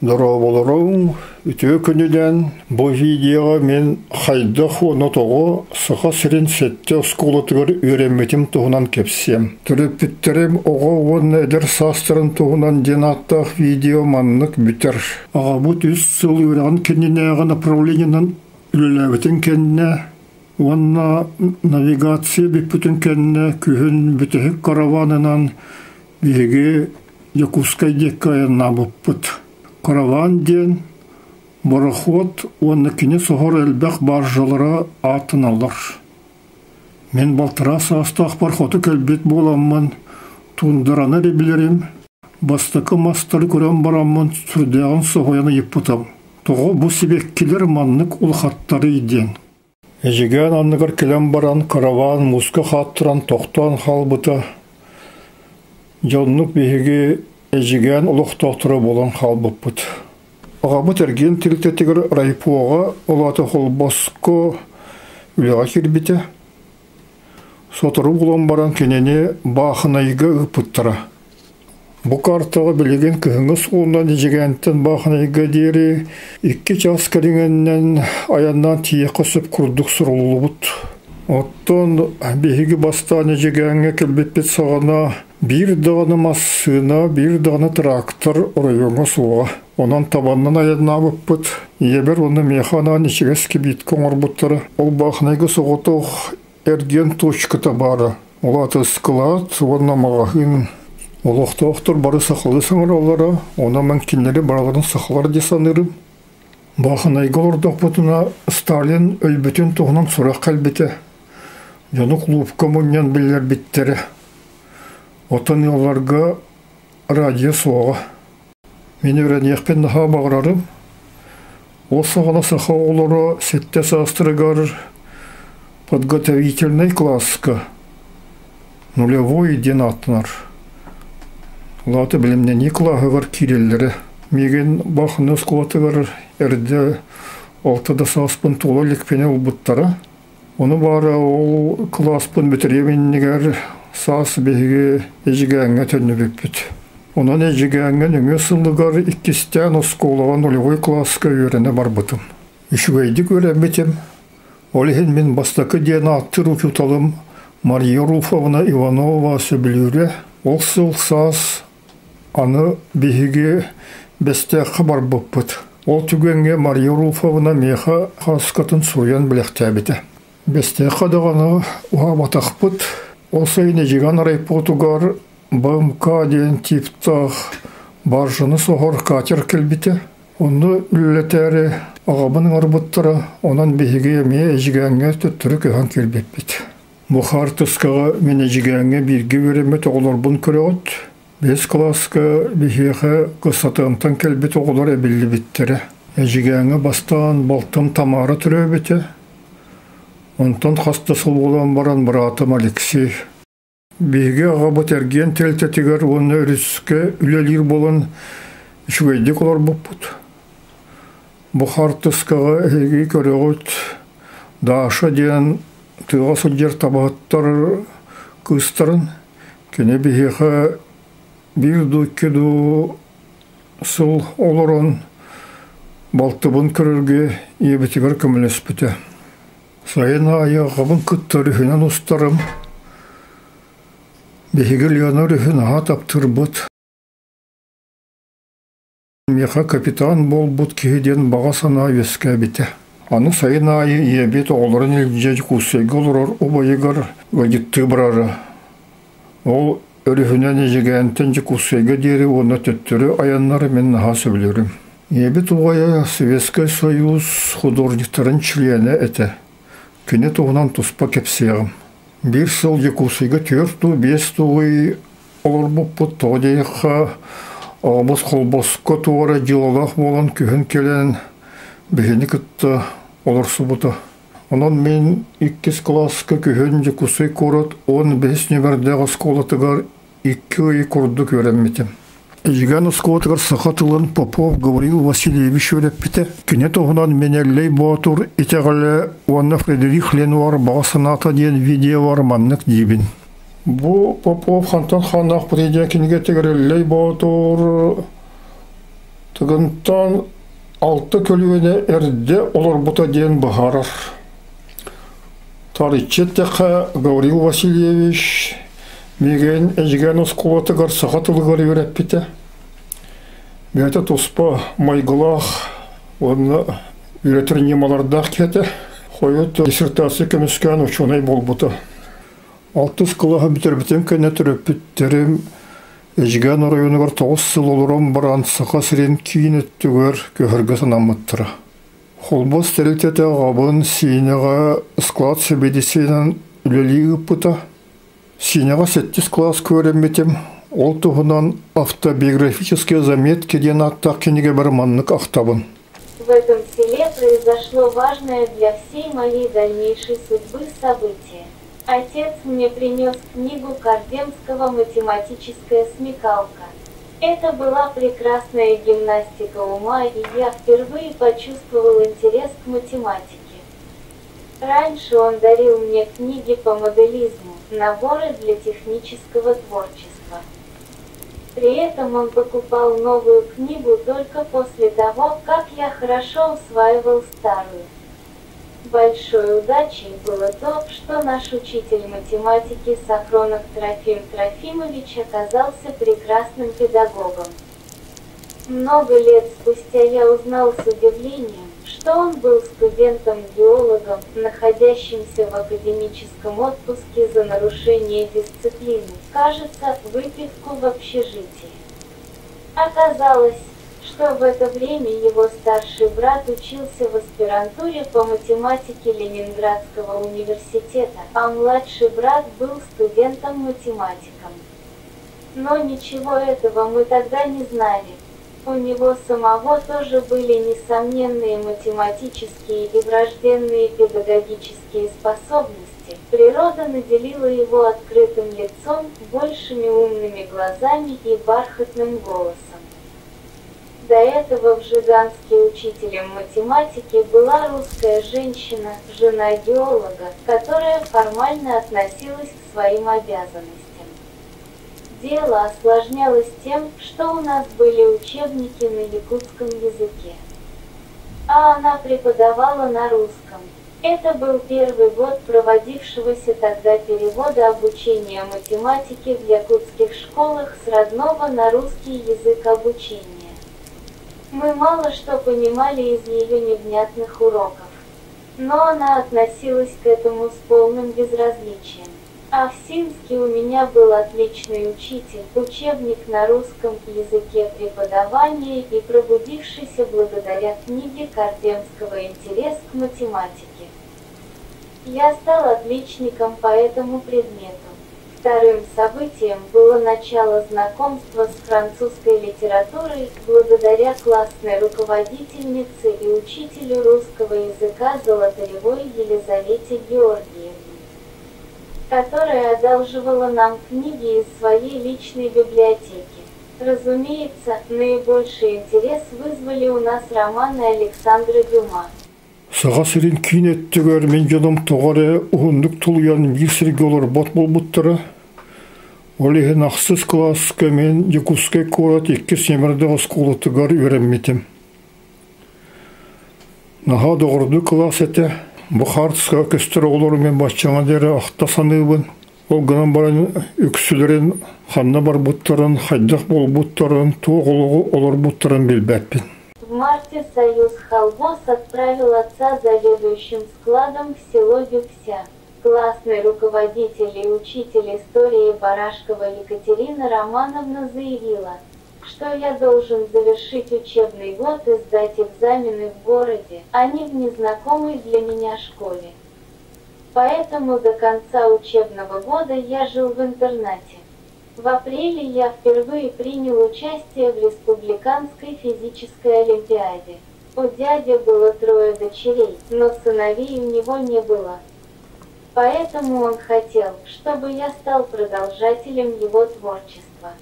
Дорооболоруҥ, үтүө күнүнэн! Бу видеоҕа мин хайдах уонна тоҕо Саха сирин сэттэ оскуолатыгар үөрэммитим туһунан кэпсиэм. Төрөппүттэрим оҕо уонна эдэр саастарын туһунан диэн ааттаах видео маннык бүтэр. Аҕабыт үс сыл үөрэҕин кэннинээҕи направлениенан үлэлээбитин кэннэ уонна навигация бүппүтүн кэннэ күһүн бүтэһик караванынан биһиги Дьокуускай диэки айаннаабыппыт. Караван диэн борохуот уонна кини соһор элбэх баржалара ааттаналлар. Мин балтараа саастаахпар хоту кэлбит буоламмын, туундараны эрэ билэрим. Бастакы мастары көрөн бараммын сүрдээҕин соһуйан ыйыппытым: «Тоҕо бу сибэккилэр маннык улахаттарый?» диэн. Эдьигээн анныгар кэлэн баран караван мууска хааттаран тохтоон хаалбыта. Дьэ оннук биһиги Эдьигээн олохтоохторо буолан хаалбыппыт. Аҕабыт эргиэн тэрилтэтигэр райпоҕа, ол аата Холбоско үлэҕэ киирбитэ. Сотору буолан баран кинини Баахынайга ыыппыттара. Бу картаҕа билигин кыһыҥҥы суолунан Эдьигээнтэн Баахынайга диэри икки чаас кэриҥинэн айаннаан тиийиэххэ сөп курдук суруллубут. Оттон биһиги бастаан Эдьигээҥҥэ кэлбиппит саҕана биир даҕаны массыына, биир даҕаны трактор оройуоҥҥа суоҕа. Онон табаннан айаннаабыппыт. Ийэбэр уонна миэхэ анаан ичигэс кибиитка оҥорбуттара. Ол Баахынайга соҕотох эргиэн точката баара. Ол аата ыскылаат уонна маҕаһыын. Олохтоохтор бары сахалыы саҥараллара, онон мин кинилэри барыларын сахалар дии саныырым. Баахынайга олордохпутуна Сталин өлбүтүн туһунан сурах кэлбитэ. Дьону кулуупка мунньан биллэрбиттэрэ. Оттон ыалларга радио суоҕа. Мин үөрэниэхпин наһаа баҕарарым. Ол саҕана саха оҕолоро сэттэ саастарыгар подготовительнай кылааска нулевой диэн ааттанар. Ол аата бэлэмнэнии кылааһыгар киирэллэрэ. Миигин Баахына оскуолатыгар эрдэ алта да сааспын туола иликпинэ ылбыттара. Ону баара ол кылааспын бүтэриэм иннигэр саас биһиги Эдьигээҥҥэ төннүбүппүт. Онон Эдьигээҥҥэ нөҥүө сылыгар иккистээн оскуолаҕа нулевой кылааска үөрэнэ барбытым. Үчүгэйдик үөрэммитим. Ол иһин мин бастакы диэн ааттыыр учууталым Мария Руфовна Иванова сөбүлүүрэ. Ол сыл саас Аны биһиги Бэстээххэ барбыппыт. Ол түгэҥҥэ Мария Руфовна миэхэ хааскатын суруйан бэлэхтээбитэ. Бэстээххэ даҕаны уһаабатахпыт. Ол сайын Эдьигээн райпотугар БМК диэн типтаах баржаны соһор катер кэлбитэ. Онно үлэлэтээри аҕабын ыҥырбыттара, онон биһиги эмиэ Эдьигээҥҥэ төттөрү көһөн киирбиппит. Бу хаартыскаҕа мин Эдьигээҥҥэ бииргэ үөрэммит оҕолорбун көрөҕүт. Бэһис кылааска биһиэхэ Кыстатыамтан кэлбит оҕолор эбиллибиттэрэ. Эдьигээҥҥэ бастаан балтым Тамара төрөөбүтэ. Онтон хас да сыл буолан баран быраатым Алексей. Биһиги аҕабыт эргиэн тэрилтэтигэр уонна өрүскэ үлэлиир буолан үчүгэйдик олорбуппут. Бу хаартыскаҕа эһиги көрөҕүт Даша диэн тыаҕа сылдьар табаһыттар кыыстарын. Кини биһиэхэ биир дуу, икки дуу сыл олорон балтыбын көрөргө ийэбитигэр көмөлөспүтэ. Сайын аайы аҕабын кытта өрүһүнэн устарым. Биһиги Лена өрүһү наһаа таптыырбыт. Миэхэ капитан буолбут киһи диэн баҕа санаа үөскээбитэ. Аны сайын аайы ийэбит оҕолорун илдьэ Дьокуускайга олорор убайыгар ыалдьыттыы барара. Ол өрүһүнэн Эдьигээнтэн Дьокуускайга диэри уонна төттөрү айаннары мин наһаа сөбүлүүрүм. Ийэбит убайа Советскай Союз художниктарын чилиэнэ этэ. Кини туһунан туспа кэпсиэҕим. Биир сыл Дьокуускайга түөрт дуу, биэс дуу ый Олорбуппут тоҕо диэххэ, оҕобут Холбоско туора дьыалалаах буолан күһүн кэлэн биһини кытта олорсубута. Онон мин иккис кылааска күһүн Дьокуускай куорат уон бэһис нүөмэрдээх оскуолатыгар икки ый курдук үөрэммитим. Эдьигээн оскуолатыгар саха тылын Попов Гаврил Васильевич үөрэппитэ. Кини туһунан Менеллэй Боотур итэҕэлэ уонна Фредерик Ленуар баҕа санаата диэн видеолар маннык диибин. Бу Попов хантан хааннаах диэн кинигэтигэр Эллэй Боотур Тыгынтан алта көлүөнэ эрдэ олорбута диэн быһаарар. Тарыччы эттэххэ, Гаврил Васильевич миигин Эдьигээн оскуолатыгар саха тылыгар үөрэппитэ. Бэйэтэ туспа майгылаах уонна үөрэтэр ньымалардаах киһи этэ. Хойут диссертация көмүскээн учуонай буолбута. Алтыс кылааһы бүтэрбитим кэннэ төрөппүттэрим Эдьигээн оройуонугар 9 сыл олорон баран Саха сирин киин өттүгэр көһөргө санаммыттара. Холбос тэрилтэтэ аҕабын Сиинэҕэ склад сэбиэдиссэйинэн үлэлии ыыппыта. Сиинэҕэ сэттис кылааска үөрэммитим. Ол туһунан автобиографические заметки диэн ааттаах кинигэбэр маннык ахтабын. В этом селе произошло важное для всей моей дальнейшей судьбы событие. Отец мне принес книгу Кардемского «Математическая смекалка». Это была прекрасная гимнастика ума, и я впервые почувствовал интерес к математике. Раньше он дарил мне книги по моделизму, наборы для технического творчества. При этом он покупал новую книгу только после того, как я хорошо усваивал старую. Большой удачей было то, что наш учитель математики Сафронов Трофим Трофимович оказался прекрасным педагогом. Много лет спустя я узнал с удивлением, что он был студентом-геологом, находящимся в академическом отпуске за нарушение дисциплины, кажется, выпивку в общежитии. Оказалось, что в это время его старший брат учился в аспирантуре по математике Ленинградского университета, а младший брат был студентом-математиком. Но ничего этого мы тогда не знали. У него самого тоже были несомненные математические и врожденные педагогические способности. Природа наделила его открытым лицом, большими умными глазами и бархатным голосом. До этого в Жиганске учителем математики была русская женщина, жена геолога, которая формально относилась к своим обязанностям. Дело осложнялось тем, что у нас были учебники на якутском языке. А она преподавала на русском. Это был первый год проводившегося тогда перевода обучения математики в якутских школах с родного на русский язык обучения. Мы мало что понимали из ее невнятных уроков. Но она относилась к этому с полным безразличием. А в Синске у меня был отличный учитель, учебник на русском языке преподавания и пробудившийся благодаря книге Кардемского интерес к математике. Я стал отличником по этому предмету. Вторым событием было начало знакомства с французской литературой благодаря классной руководительнице и учителю русского языка Золотаревой Елизавете Георгиевне, которая одалживала нам книги из своей личной библиотеки. Разумеется, наибольший интерес вызвали у нас романы Александра Дюма. Саха сирин киин өттүгэр мин дьонум тоҕо эрэ уһуннук тулуйан биир сиргэ олорбот буолбуттара. Ол иһин ахсыс кылааска мин Дьокуускай куорат иккис нүөмэрдээх оскуолатыгар үөрэммитим. Наһаа доҕордуу кылаас этэ. Бу хаартыскаҕа көстөр оҕолору мин баччаҥа диэри ахта саныыбын. Ол гынан баран үксүлэрин ханна барбыттарын, хайдах буолбуттарын, туох олоҕу олорбуттарын билбэппин. В марте Союз Холбос отправил отца заведующим складом в село Дюкся. Классный руководитель и учитель истории Барашкова Екатерина Романовна заявила, что я должен завершить учебный год и сдать экзамены в городе, а не в незнакомой для меня школе. Поэтому до конца учебного года я жил в интернате. В апреле я впервые принял участие в республиканской физической олимпиаде. У дяди было трое дочерей, но сыновей у него не было. Поэтому он хотел, чтобы я стал продолжателем его творчества.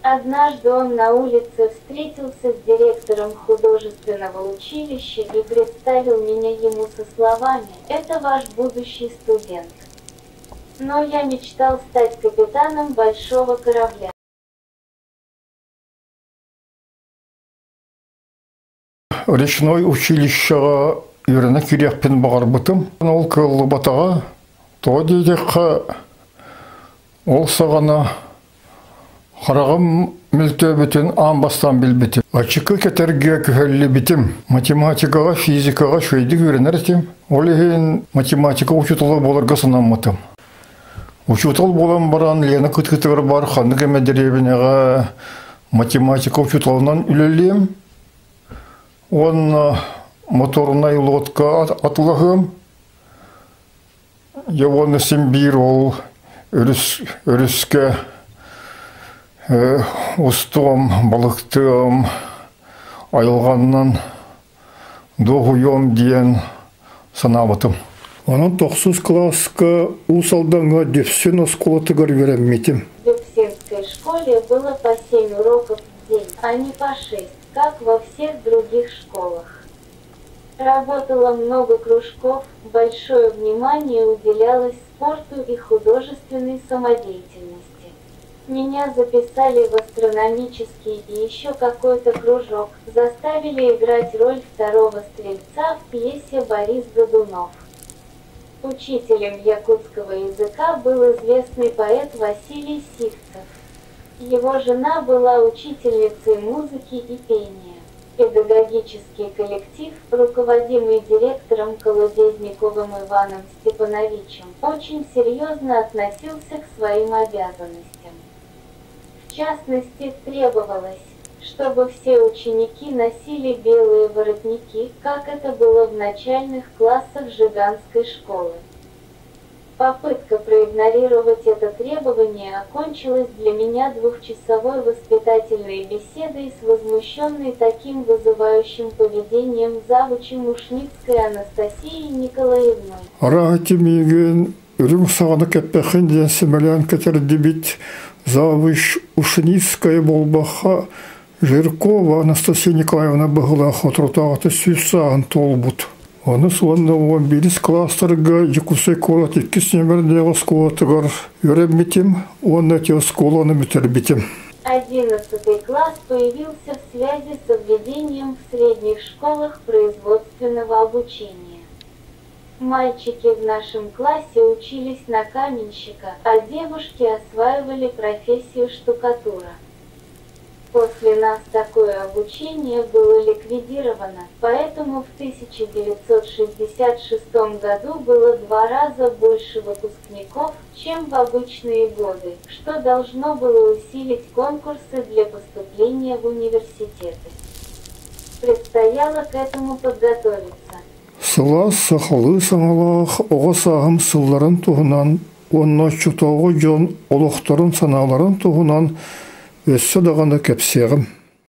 Однажды он на улице встретился с директором художественного училища и представил меня ему со словами: «Это ваш будущий студент». Но я мечтал стать капитаном большого корабля. Речной училищеҕа үөрэнэ киириэхпин баҕарбытым. Ол кыаллыбатаҕа. Тоҕо диэтэххэ, ол саҕана хараҕым мөлтөөбүтүн аан бастаан билбитим. Ачыкы кэтэргэ күһэллибитим. Математикаҕа, физикаҕа үчүгэйдик үөрэнэр этим. Ол иһин математика учуутала буоларга санаммытым. Учуутал буолан баран Лена кытыытыгар бар ханнык эмэ дэриэбинэҕэ математика учууталынан үлэлиэм уонна моторнай лодка атылаһыам. Дьэ уонна син биир ол өрүс өрүскэ устуом, балыктыам, айылҕаннан дуоһуйуом диэн санаабытым. Онон тохсус кылааска Уус Алдаҥҥа Дүпсүн оскуолатыгар үөрэммитим. В Дюпсинской школе было по семь уроков в день, а не по шесть, как во всех других школах. Работало много кружков, большое внимание уделялось спорту и художественной самодеятельности. Меня записали в астрономический и еще какой-то кружок, заставили играть роль второго стрельца в пьесе «Борис Годунов». Учителем якутского языка был известный поэт Василий Сивцев. Его жена была учительницей музыки и пения. Педагогический коллектив, руководимый директором Колодезниковым Иваном Степановичем, очень серьезно относился к своим обязанностям. В частности, требовалось, чтобы все ученики носили белые воротники, как это было в начальных классах Жиганской школы. Попытка проигнорировать это требование окончилась для меня двухчасовой воспитательной беседой с возмущенной таким вызывающим поведением завучем Ушницкой Анастасией Николаевной. Арааһа миигин үрүҥ саҕана кэппэххин диэн сэмэлээн кэтэрдибит завуч Ушницкая буолбахха Жиркова Анастасия Николаевна быһыылаах соторутааҕыта 100 сааһын туолбут. Ону уонна 11 кылаастарга Дьокуускай куорат иккис нүөмэрдээх оскуолатыгар үөрэммитим уонна ити оскуоланы бүтэрбитим. Одиннадцатый класс появился в связи со введением в средних школах производственного обучения. Мальчики в нашем классе учились на каменщика, а девушки осваивали профессию штукатура. После нас такое обучение было ликвидировано, поэтому в 1966 году было два раза больше выпускников, чем в обычные годы, что должно было усилить конкурсы для поступления в университеты. Предстояло к этому подготовиться. Сылаас сахалыы саҥалаах оҕо сааһым сылларын туһунан уонна оччотооҕу дьон олохторун санааларын туһунан өссө даҕаны кэпсиэҕим.